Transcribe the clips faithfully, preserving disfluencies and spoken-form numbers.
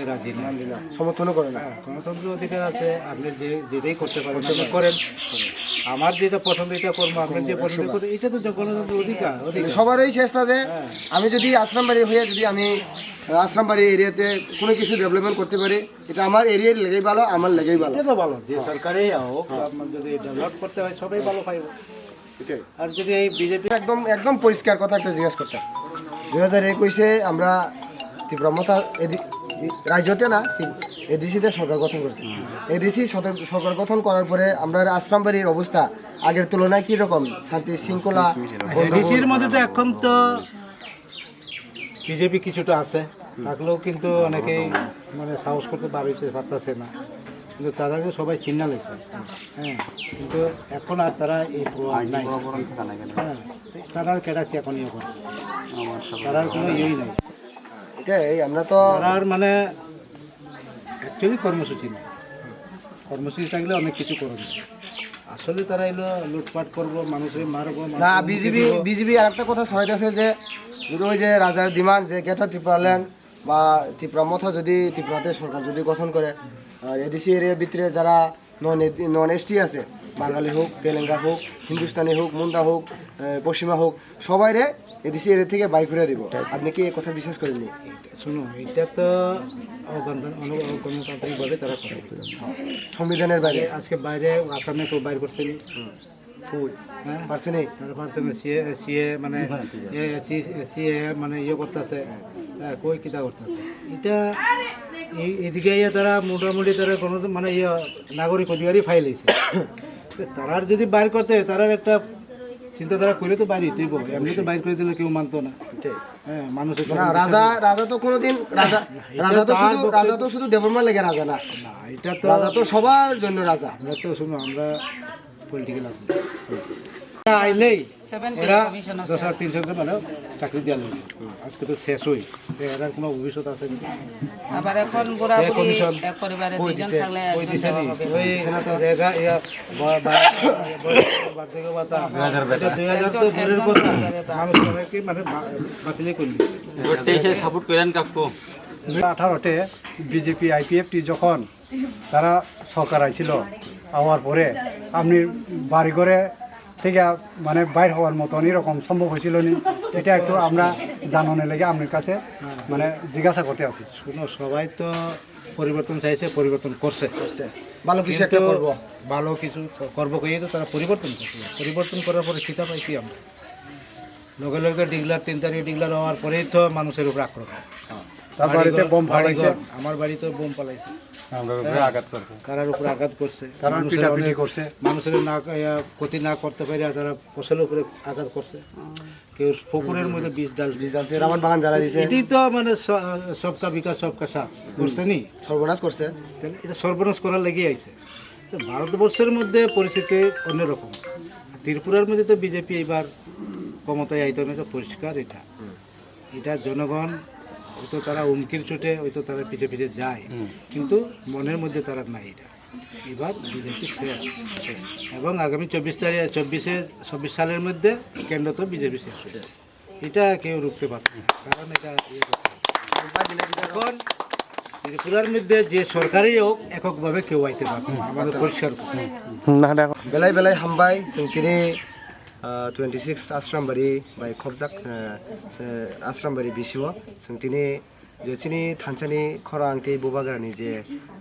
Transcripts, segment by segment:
রাজি না। সমর্থনও করে না। হ্যাঁ, গণতন্ত্র অধিকার আছে, আপনি যে, যেটাই করতে পারেন, আপনি করেন। আমার যেটা পছন্দ, এটা করবো, আপনি যে পছন্দ করতে, এটা তো গণতন্ত্র অধিকার, অধিকার। সবারই চেষ্টা যে আমি যদি আশ্রমবাড়ি হয়ে যদি আমি, আহ, আশ্রমবাড়ি এরিয়াতে কোনো কিছু ডেভেলপমেন্ট করতে পারি, এটা আমার এরিয়ার লেগেই ভালো, আমার লেগেই ভালো। এটা তো ভালো, যে সরকারেই হোক, আপনার যদি ডেভেলপ করতে হয়, সবাই ভালো পাইব। আর যদি এই বিজেপি একদম, একদম পরিষ্কার কথা একটা জিজ্ঞেস করতাম। দুই হাজার একুশে আমরা ত্রিপুরা মথা এডি-, রাজ্যতে না, এডিসিতে সরকার গঠন করছে। এডিসি সদর-, সরকার গঠন করার পরে আমরা আশ্রমবাড়ির অবস্থা আগের তুলনায় কি রকম? শান্তি শৃঙ্খলা, গণ্ডগোল? এডিসির মধ্যে তো এখন তো বিজেপি কিছুটা আছে, থাকলেও কিন্তু অনেকেই মানে সাহস করতে বাড়িতে পারতেছে না, কিন্তু তারা কিন্তু সবাই চিহ্ন লেগেছে। হ্যাঁ, কিন্তু এখন আর তারা এই প্রভাব নাই। হ্যাঁ, তারা আর কেডা আছে এখন ইয়ে করে? তারা আর কোনো ইয়েই নাই। এটাই, আমরা তো তারা আর মানে অ্যাকচুয়ালি কর্মসূচি না, কর্মসূচি থাকলে অনেক কিছু করবে। আসলে তারা এলো লুটপাট করবো, মানুষের মারবো, না, মানুষের বিজেপি, মুখে দিব। বিজেপি আর একটা কথা ছড়াইতেছে যে যদি ওই যে রাজার ডিমান্ড যে গ্রেটার ত্রিপুরা ল্যান্ড বা ত্রিপুরা মথা যদি ত্রিপুরাতে সরকার যদি গঠন করে, আর এডিসি এরিয়ার ভিতরে যারা নন, নন এসটি আছে, বাঙালি হোক, তেলেঙ্গা হোক, হিন্দুস্তানি হোক, মুন্ডা হোক, এ, পশ্চিমা হোক, সবাইরে এডিসি এরিয়া থেকে বাই করে দিব। আপনি কি এই কথা বিশ্বাস করেননি? শুনো, এটা তো অগণতান-, অন-, অগণতান্ত্রিকভাবে তারা করে। সংবিধানের বাইরে। আজকে বাইরে আসামে কেউ বাইর করছে নি? কই? হ্যাঁ? পারছে নি? তারা পারছে না, সিএ, সিএ মানে, এ, সি-, সিএ মানে ইয়ে করতেছে। হ্যাঁ, কই কিতা করতেছে? এটা এই, এদিকে ইয়ে তারা মোটামুটি তারা কোনো মানে ইয়ে নাগরিক অধিকারই ফাইল হয়েছে। তো তারার যদি বাইর করতে হয়, তারার একটা চিন্তাধারা করে তো বাইর হইতেই হবে। এমনি তো বাইর করে দিলে কেউ মানতো না। হ্যাঁ, মানুষের না, রাজা, রাজা তো কোনোদিন রাজা, এটা রাজা তো তার শুধু, পক্ষে রাজা তো শুধু দেবর্মার লেগে রাজা না। না, এটা তো রাজা তো সবার জন্য রাজা। আমরা তো শুনো, আমরা পলিটিক্যাল আছি। আইলেই এরা দশ হাজার তিনশো জন মানে চাকরি দেওয়া লাগে। আজকে তো শেষ হই, এরার কোনো ভবিষ্যৎ আছে নি? আবার এখন বুড়া এ বুড়ি কমিশন এক পরিবারে কই দুইজন দিছে? থাকলে কই একজন দিছে দেওয়া নি? হবে। ওই সেনা তো রেগা, ইয়া, বা-, বা-, বার্ধক্য ভাতা। দুই হাজার বেতন। এটা দুই হাজার তো দূরের কথা। মানুষ অনেকে মানে বা-, বাতিলই করলি। ভোট তেইশে সাপোর্ট করেন কাকু। আঠারোতে বিজেপি আইপিএফটি যখন তারা সরকার আইছিল, আওয়ার পরে আপনি বাড়ি ঘরে থেকে মানে বাইর হওয়ার মতন এরকম সম্ভব হয়েছিল নি? এটা একটু আমরা জানানোর লেগে আপনার কাছে মানে জিজ্ঞাসা করতে আছি। শুনো, সবাই তো পরিবর্তন চাইছে, পরিবর্তন করছে। করছে। ভালো কিছু একটা কিন্তু করবো। ভালো কিছু ক-, করবো কইয়ে তো তারা পরিবর্তন করছে। পরিবর্তন করার পরে খিতা পাইছি আমরা। লগে লগে ডিগলার, তিন তারিখ ডিগলার হওয়ার পরেই তো মানুষের উপরে আক্রমণ। হ্যাঁ। তার বাড়িতে বাড়িঘর, বোম ফাটাইছে। বাড়িঘর, আমার বাড়িতে বোম ফালাইছে। আমরা উপরে হ্যাঁ। আঘাত করছে। তারার উপরে আঘাত করছে। তারার মানুষের পিটাপিটি অনেক করছে। মানুষের না, ইয়া, ক্ষতি না করতে পারে তারা ফসলের উপরে আঘাত করছে। কেউ পুকুরের মধ্যে বিষ ডাল বিষ ডালছে, রাবার বাগান জ্বালা দিছে। এটাই তো মানে স-, সবকা বিকাশ সবকা সাথ করছে নি? সর্বনাশ করছে। তাহলে এটা সর্বনাশ করার লেগেই আইছে। তো ভারতবর্ষের মধ্যে পরিস্থিতি অন্যরকম। ত্রিপুরার মধ্যে তো বিজেপি এবার ক্ষমতায় আইতে হবে, এটা পরিষ্কার এটা। এটা জনগণ হয়তো তারা হুমকির চোটে হয়তো তারা পিছে পিছে যায়, কিন্তু মনের মধ্যে তারা নাই এটা। এবার বিজেপি শেষ। এবং আগামী চব্বিশ তারিখ, চব্বিশে, চব্বিশ সালের মধ্যে কেন্দ্র তো বিজেপি শেষ হয়ে যাবে। এটা কেউ রুখতে পারবে না, কারণ এটা ইয়ে করতে হবে। এখন ত্রিপুরার মধ্যে যে সরকারই হোক, এককভাবে কেউ আইতে পারবে না, আমাদের পরিষ্কার কথা। না, না। Belai belai hambai, chwng tini, ah, twenty six Ashram Bari bai khobjak, ah, se Ashram Bari bisio, chwng tini je chini thansani khorang tei bubagrani je,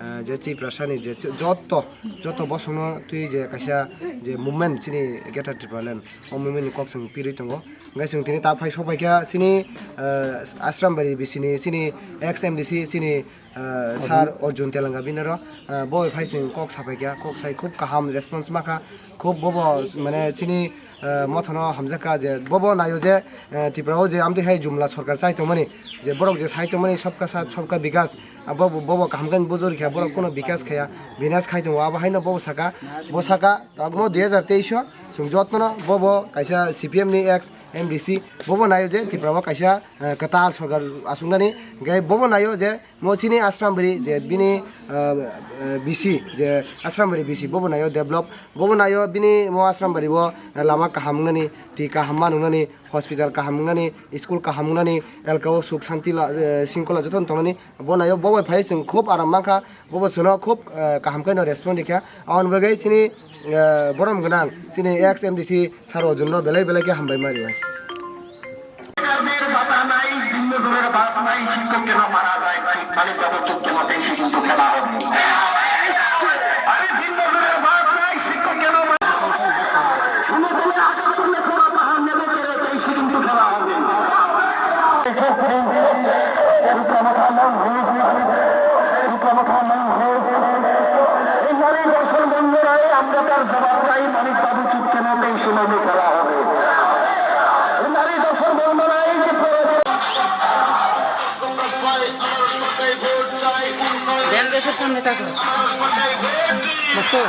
ah, je Tiprasani je ch-, jotto, jotto bosongno twi je kaisa je movement chini Greater Tipraland, o movement ni kok chwng pirwi tongo. Hwnkhe chwng tini ta phai sok phaikha chini, ah, Ashram Bari bisini chini ex M D C chini, ah, Sir Arjun Telanga binaro, ah, bo bai phai chwng kok sa phaikha, kok sai khub kaham response makha, khub bobo mane chini, ah, mothano hamjakha je bobo naio je, ah, Tripura o je amtwi hai jumla sorkar chai tongmani, je borok je sai tongmani sobka sath sobka bikas, ah, bobo, bobo kaham khe bujor kha, borok kuno bikas khaya, binas khai tongo, abo haino bobo saka, bo saka, tabukno dui hajar teis o chwng jotno bobo kaisa C P M ni ex M D C, bobo naio je Tripura o kaisa, ah, kwtal sorkar achuknani, hwnkhe bobo naio je mo chini Ashram Bari je bini, ah, ah, B C, je Ashram Bari B C, bobo naio develop, bobo naio bini mo Ashram Bari o, ah, lama kaham wngnani, twi kaham man wngnani, hospital kaham wngnani, school kaham wngnani, elka o suk santi la, eh, singkola jotono tongnani, bo naio bo bai phai chwng khub aram mankha, bo bo chwngno khub, eh, kaham khe no respond rikha. Aboni bagwi chini, eh, borom gwnang chini ex M D C sir o chwngno belai belai khe hambai ma rwi. এই নারী ধর্ষণ বন্ধ নাই, আমরা তার জবাব চাই। মানিক বাবু চুক্তি মতো এই সীমান্ত ফেলা হবে। এই নারী ধর্ষণ বন্ধ নাই, এই যে প্রবাদে ব্যাংক দেশের সামনে থাকো। বুঝতো?